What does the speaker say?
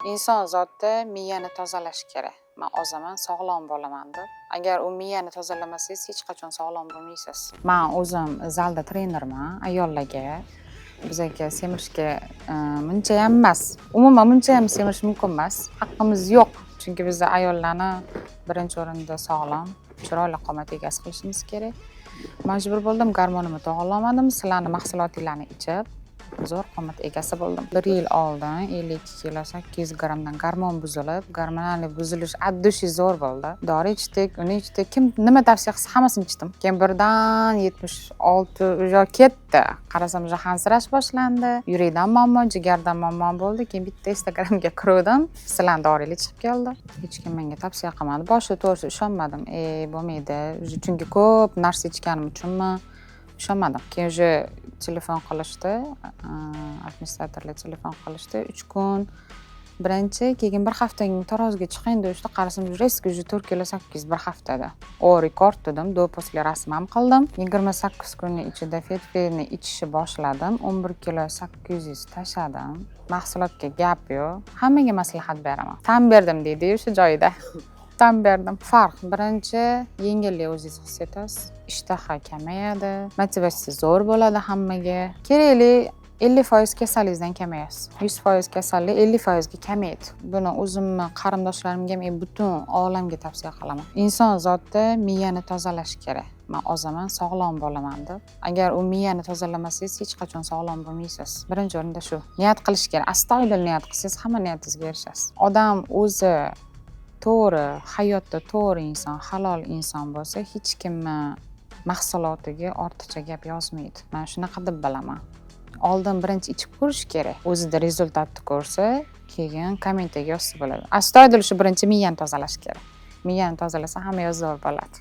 Inson zotida miyani tozalash kerak. Man ozaman, sog'lom bo'laman deb. Agar u miyani tozalamasangiz, hech qachon sog'lom bo'lmaysiz. Man o'zim zalda trenerman ayollarga. Bizaga semirishga munchayam emas. Umuman munchayam semirish mumkin emas. Haqqimiz yo'q. Chunki biza ayollarni birinchi o'rinda sog'lom, chiroyli qomat egasi qilishimiz kerak. Majbur bo'ldim, gormonimni to'g'irlamadim. Sizlarni mahsulotinglarni ichib, zo'r qomat egasi bo'ldim. Bir yil oldin 52 kilo 800 grammdan gormon buzilib, gormonal buzilish от души zo'r bo'ldi. Dori ichdik, uni ichdik. Kim nima tavsiya qilsa, hammasini ichdim. Keyin birdan 76 уже ketdi. Qarasam, уже hansirash boshlandi. Yurakdan muammo, jigardan muammo bo'ldi. Keyin bitta Instagramga kiruvdim. Sizlarni doringlar chiqib keldi. Hech kim menga tavsiya qilmadi. Boshida, to'g'risi, ishonmadim. E, bo'lmaydi. Уже chunki ko'p narsa ichganim uchunmi, ishonmadim. Keyin уже telefon qilishdi, administratorlar telefon qilishdi. 3 kun birinchi, keyin bir haftadan taroziga chiqing deyishdi. Qarasam, резко уже 4 kilo 800 bir haftada. O, rekord dedim. До, после rasm ham qildim. 28 kunning ichida Fetfeni ichishni boshladim. 11 kilo 800 tashladim. Mahsulotga gap yo'q. Hammaga maslahat beraman. Tan berdim deydi o'sha joyida. Tan berdim. Farq: birinchi, yengillik o'zingiz his etasiz. Ishtaha kamayadi, motivatsiya zo'r bo'ladi hammaga. Kerakli 50% kasallingizdan kamayasiz. 100% kasallik 50% ga kamaydi. Buni o'zimni qarindoshlarimga ham, butun olamga tavsiya qilaman. Inson zotida miyani tozalash kerak. Man ozaman, sog'lom bo'laman deb. Agar u miyani tozalamasangiz, hech qachon sog'lom bo'lmaysiz. Birinchi o'rinda shu. Niyat qilish kerak. Astoydil niyat qilsangiz, hamma niyatingizga erishasiz. Odam o'zi to'g'ri, hayotda to'g'ri inson, halol inson bo'lsa, hech kimni mahsulotiga ortiqcha gap yozmaydi. Man shunaqa deb bilaman. Oldin birinchi ichib ko'rish kerak. O'zida результат ni ko'rsa, keyin kommentga yozsa bo'ladi. Astoydil shu birinchi miyani tozalash kerak. Miyani tozalasa, hamma yoq zo'r bo'ladi.